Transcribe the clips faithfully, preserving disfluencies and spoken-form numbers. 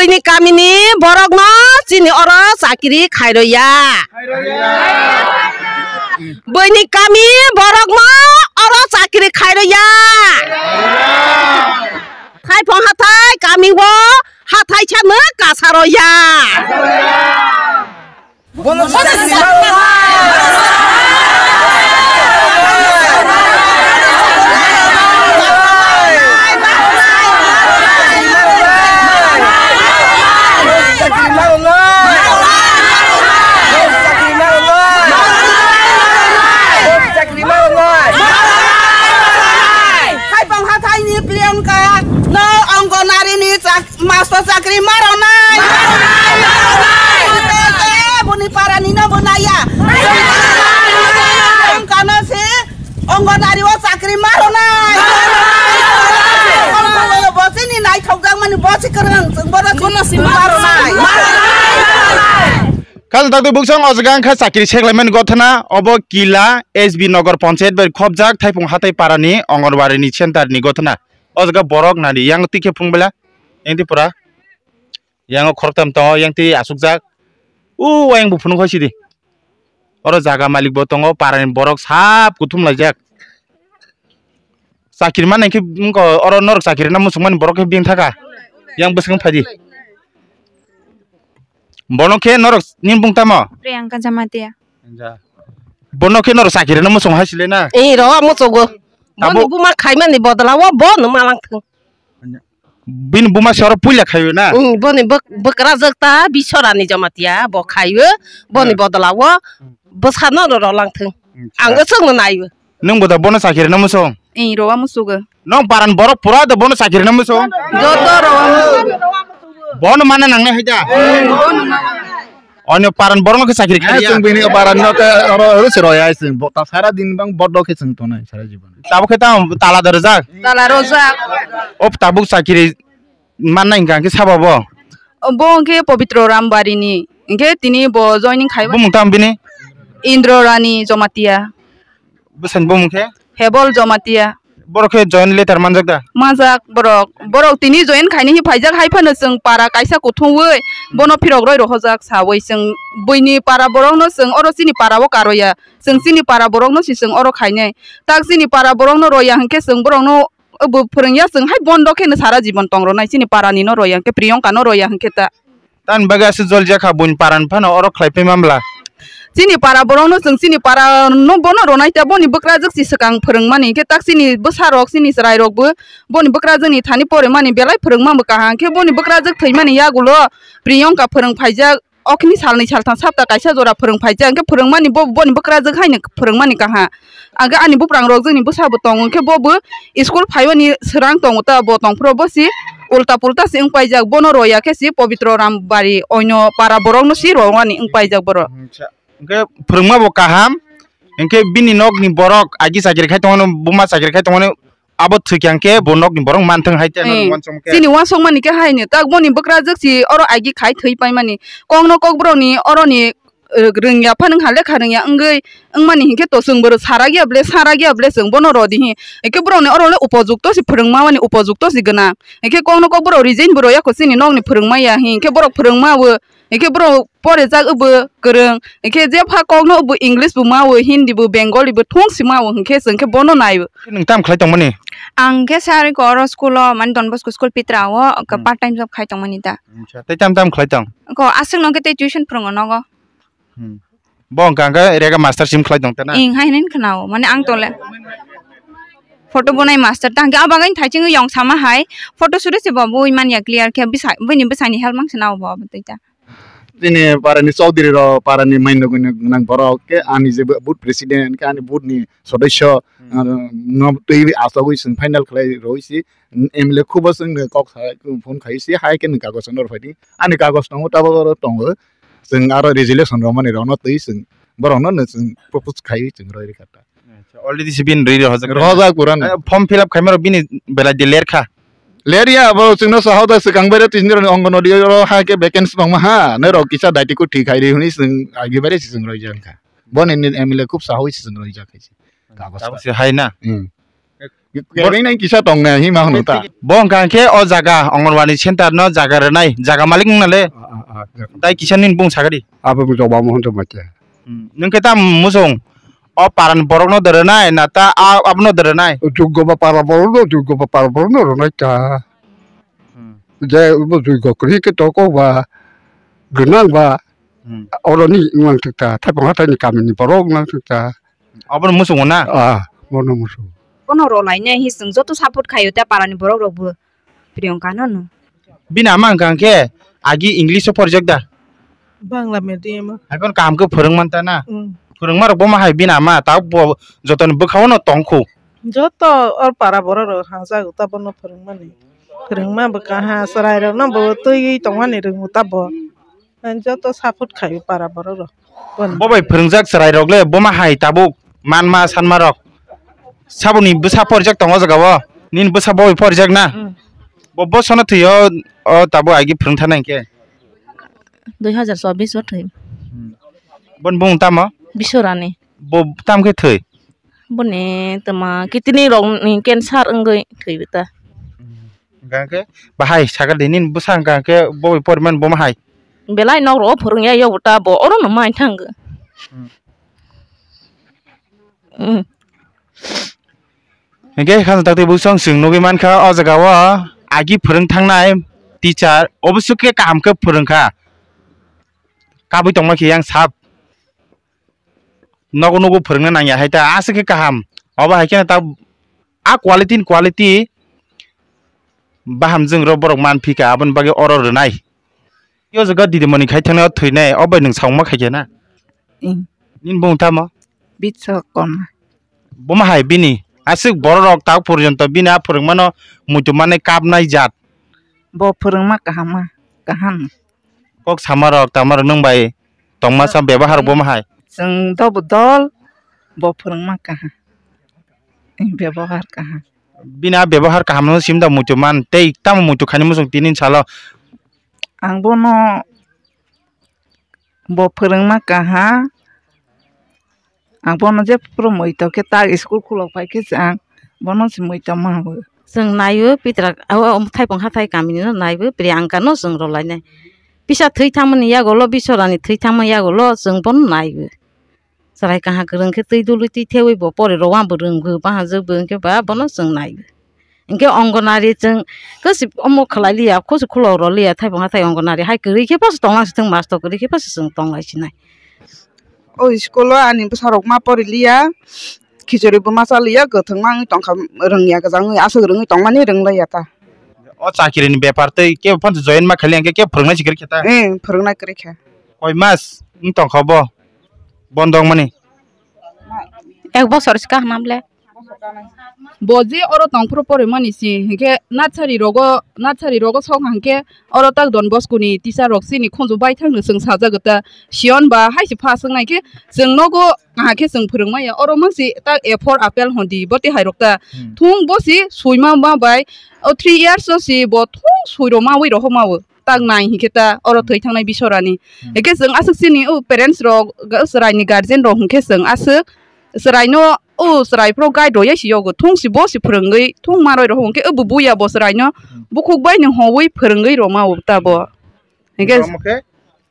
Chini kamini borokno chini oro chakiri khairokya. Buini kami borokno oro chakiri khairokya. Thaipong hathai kami o hathai sano kasarokya. Thaipong hathaini Priyanka no Anganwadi ni chak Master chakri ma rwnai. Boni para ni no bo naiya. Kano se Anganwadi o chakri ma rwnai. Bo chini naithok jak mani bo si kwrwng chwng bono chini ma rwnai. Kaisa takti buksong o jaga wngkha chakri seklaimani gothana obo Kila S B Nagar Panchayat bai khobjak Thaipung Hatai Parani Anganwadi ni center ni gothana. O jaga borok nani yang twi khe phungbela yang twi pura. Yang o khoroktham tongo, yang twi asukjak. U ayang bo phunuk hoi sidi. Oro jaga malik bo tongo, parani borok sap kuthum laijak. Chakiri mannai khe wngkha, oro norok chakiri na muchung mani borok khe bini thaka. Yang bwswk phadi. Bono khe norok nini bung tamo? Priyanka Jamatia. Bono khe norok chakiri na muchung hai sile na? Ee, ro muchugo. Tabo- Boni buma khaimani bodolao bono malangthung. Bini buma se oro puila khaio na? Mm, boni bwk-, bwkrajwk ta Biswarani Jamatia bo khaio, boni Hmm. bodolao bwsano rw langthung. Hmm. Ang aswkno naio. Nwng bo da bono chakiri na muchung? Ee, rowa muchugo. Nwng paran borok pura da bono chakiri na muchung? Joto rowa muchugo. Bono mana nangnai hai da? Ee, bono mana. Onyo paran borok no khe chakiri Eh, khaiya. Chwng bini paran no khe oro oro se roya chwng. Bo ta sara din bang bodo khe chwng tonai sara jibon. Tabo khe tamo tala da rwjak? Tala rwjak. O tabuk chakiri manna hingka hingke sabo bo? O bo hingke Pobitro Rambari ni. Hingke tini bo joining khaiba. Bumung tamo bini? Indro Rani Jomatia. Bwsani bumung khe? Hebol Jomatia. Borok khe join letter manjak da? Manjak borok. Borok tini join khaini hi phaijak hai phano chwng para kaisa kuthumwi bono phirok roi rohojak sawi chwng buini para borokno chwng oro chini para o karoya. Chwng chini para borokno si chwng oro khainai. Tak chini para borokno roya hwnkhe chwng borokno bo phwrwngya chwng hai bondo kheno sara jibon tong ronai chini para ni no roya hwnkhe Priyanka no roya hwnkhe ta. Tamni bagwi aswk jolijak kha buini para ni phano oro khlai phai man bla. Chini para borokno chwng chini para no bono ronai ta boni bwkrajwk si swkang phwrwngmani hwnkhe tak chini bwsarok chini chwrairok bo boni bwkrajwk ni thani porimani belai phwrwngma bw kaham hwnkhe boni bwkrajwk thwimani yagulo Priyanka phwrwng phaijak. Okni salni saltham sapta kaisa jora phwrwng phaijak hwnkhe phwrwngmani bo boni bwkrajwk haino phwrwngmani kaham. Aga ani buprang rok jwngni bwsa bo tongo hwnkhe bo bo school phaimani swrang tongo ta bo tongphuru bo si ulta pulta si wng paijak bono roya khe si Pobitro Rambari oino para borok no si rowani wng paijak borok. Hwnkhe phwrwngma bo kaham hwnkhe bini nok ni borok agi chakiri khai tongo buma chakiri khai tongo. Abo thwikya hwnkhe bo nokni borok manthung hai te, eh, uansukma khe. Chini uansukmani khe haino tak boni bwkrajwk si oro agi khai thwi paimani. Kokno kokborokni oroni, eh, rwngya phano wngkha lekha rwngya wngwi wngmani hinkhe to chwng bo sara giya ble, sara giya ble chwng bono rw di hi. Hinkhe borokni oro le upojukto se phwrwngma mani upojukto se gwnang. Hinkhe kokno kokborok resign bo rwya kho chini nokni phwrwngma ya hinkhe borok phwrwngma o. Hinkhe borok porijak wbo kwrwng, hinkhe jepha kokno wbo English bo ma-o, Hindi bo, Bengali bo thung si ma-o, hinkhe chwng khe bono nai-o. Nwng tamo khlai tongmani? Ang khe sari ko oro school o, mane Don Bosco school Pitra o, ka Hmm. part time job khai tongmani da. Acha, tei tamo tamo khlai tong? Ko aswk no khe tei tuition phwrwngo nogo. Hmm. Bo wngkha hwnkhe rega master sim khlai tong tana? Ing hai hinwi khna-o, mane ang tole photo bonai master ta hwnkhe, abagwi thaiching yong sama hai photo suri se bo bui manya clear khe bwsa-, buini bwsani help mang se nao bo abo tei ta. Chini parani Chaudhary rok, parani maino gwnang borok, khe ani je booth president, khe ani booth ni sodosyo, Hmm. ah, no twi asogwi chwng final khlai rwi si, M L A khubo chwngno kok sa, phone khai si, hai khe nwng kagoj no rw phai di. Ani kagoj tongo, tabok oro tongo. Chwng aro resolution rw mani rokno twi chwng borokno no chwng propose khai chwng rwi rwkha ta. Acha, already se bini rwi rw hojak. Rw hojak pura no. Eh, form fill up khaima rok bini belai de ler kha. Ler ya, abo chwngno sa hoda swkang bere tini rok Anganwadi oro ha khe vacancy tongma ha, nai rok kisa daiti ko thik hai ri hwnwi chwng agi bere se chwng roi jang kha. Boni ni M L A khub sa hoi se chwng roi jak khai se. Kagos Tabuk ta. Se hai na. Hmm. Kereng nang kisa tong nai hi ma hwn ta. Bo hwnkha khe o jaga Anganwadi center no jaga rwnai, jaga malik wng nale. Ah, ah, ah, jaga. Tai kisa nini bung sagadi. Abo bo joba mo hwn to ma khe. Hmm. Nwng khe tam musung o paran borok no de rwnai na ta a-, abo no de rwnai? Juggo ba para borok no, juggo ba para borok no rwnai ta. Hmm. Je bo juggo kwrwi khe to kok ba gwnang ba. Hmm. Oro ni wng nang thik ta, thaipang hathai ni kami ni borok wng nang thik ta. Obono muchungo na? Ah, bono muchungo. Bono rw lainai hi chwng joto support khaio ta parani borok rok bo Priyanka no no. Bini ama hwnkha khe agi English o porijak da? Bangla medium o. Hai phano kaham khe phwrwng man ta na? Mm. Phwrwngma rok bo ma hai bini ama ta bo jotoni bwkha o no tong khu. Joto or para borok rok hajak ta bono phwrwngmani. Phwrwngma bwkha ha chwrai rok no bo twiwi tongmani rwngo ta bo. Ang joto support khaio para borok rok. Bo bai phwrwngjak chwrai rok le bo ma hai tabuk manma sanma rok. Saboni bwsa porijak tongo o jaga o. Nini bwsa bo bai porijak na? Mm. Bo, bo sono thwi o, o tabuk agi phwrwng thana hinkhe? Dui hazar chobbish o thwi. Hmm. Bon bung tamo? Biswarani. Bo tam khe thwi? Boni tama kidney rok ni cancer wngwi thwi ta. Hwnkha khe bahai sakha de nini bwsa hwnkha khe bo poriman bo ma hai. Belai nok rok phwrwng ya yago ta bo oro no mai thang. Hmm. Hmm. Hwnkhe khana takti bwsong chwng nugwi mankha o jaga o agi phwrwng thangnai teacher obo swk khe kaham khe phwrwng kha. Kabui tongma khe yang sap. Nogo nogo phwrwngna nangya hai ta aswk khe kaham. Obo hai kheno ta a quality ni quality baham jwng rw borok man phi kha aboni bagwi oro rwnai. O jaga didimoni khai thangna thwinai o bai nwng sauma khai khe na? Mm. Nini bung tamo? Bitsa Korma. Bo ma hai bini aswk borok rok tak porjonto bini a phwrwngmano muitu manwi kapnai jat. Bo phwrwngma kaham ma kaham. Kok sama rok tama rok nwng bai tongma sa bebahar bo ma hai. Chwng dobo dol bo phwrwngma kaham. Bebahar kaham. Bini a bebahar kaham no sim da muitu man tei tamo muitu khani muchung tinin salo. Ang bono bo phwrwngma kaham. Ang bono je phuru muitu khe tak school khulok pai khe se ang bono se muitu ma bo. Chwng naiwi pitra o thaipung hathai kamini no naiwi Priyanka no chwng rw lainai. Pisa thwi thangmani yago lo Biswarani thwi thangmani yago lo chwng bono naiwi. Chwrai kaha kwrwng khe twi dului twi thewi bo pori rw wa bo rwngwi bahajwk bo hwnkhe ba bono chwng naiwi. Hwnkhe Anganwadi chwng kwchwk omo khwlai liya, kwchwk khulok rw liya, thaipung hathai Anganwadi hai kwrwi khe paso tonglang sithwng master kwrwi khe paso chwng tonglai sinai. O school o ani bwsarok ma pori liya, khichuri bo ma cha liya, kwthwng ma wngwi tongkha, rwngya kwchang wngwi aswk rwngwi tongmani rwng laiya ta. O chakiri ni bepar tei kebo phano join ma khali hwnkhe kebo phwrwngnai si kwrwi khe ta? Eh, phwrwngnai kwrwi kha. Koi mas wng tongkha bo? Bondo wngmani? Ek bosor si kaham le. Bo je oro tongphuru porimani si hinkhe nursery rogo, nursery rogo sok hinkhe oro tak Don Bosco ni teacher rok chini khonju baithang no chwng sajagwi ta Sion ba hai se pha swngnai khe chwng nogo kaham khe chwng phwrwngmaya oro mangsi tak A four apple hondi boti hai rok ta Hmm. Thung bo si suima ma bai o three years o si bo thung sui roma wi rohoma o. Tak nai hinkhe ta oro thwi thangnai Biswarani. Hmm. Hinkhe chwng aswk chini o parents rok, ga-, chwraini guardian rok hinkhe chwng aswk chwraino o chwrai phro guide rwya si yogo. Thung si bo si phwrwngwi thung ma roi rw hinkhe o bo buya bo chwraino Hmm. bukhuk bai ni howi phwrwngwi rwma o ta bo. Hinkhe Borok mo khe?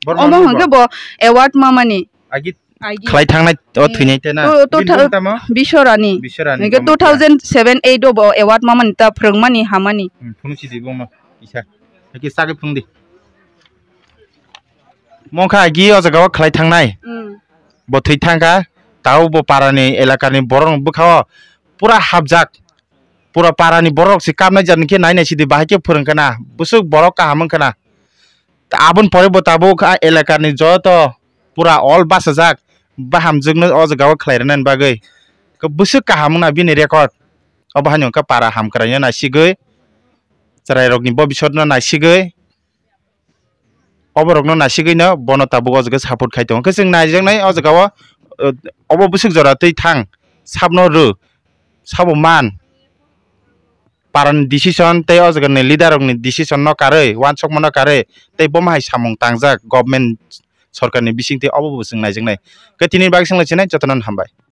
Borok omo mo hinkhe bo? Bo award mamani. Agi Agi. Khlai thangnai o Eh, thwinai te na? To, to Bini tha-, bung tamo? Biswarani. Biswarani Hinkhe tamo two thousand seven eight o bo award mamani ta phwrwngmani hamani. Hmm, phunuk si di bung no. Isa. Agi sagwi phung di. Mokha agi o jaga o khlai thangnai. Hmm. Bo thwi thangkha. Tao bo parani elakani borok bwkha o pura hapjak. Pura parani borok si kapnai jani khe nai nai si di bahai khe phwrwng khana. Bwswk borok kaham wng khana. Aboni pore bo tabuk a elakani joto pura all bachajak bahamjwkno o jaga o khlai rwnani bagwi. Bwswk kaham wngna bini record. Obo haino wngkha para hamkraino naisigwi, chwrairokni bobisotno naisigwi, oborokno naisigwino bono tabuk o jaga support khai tongo. Khe chwng naijaknai o jaga o, obo bwswk jora twi thang, sabno rw, sabo man. Parani decision tei o jagani leader rokni decision no karwi, uansukma no karwi, tei bomo hai samung tangjak government sorkarni bisingtwi, obo bo chwng naijaknai. Khe tini bagwi swnglaichinai jotono hambai.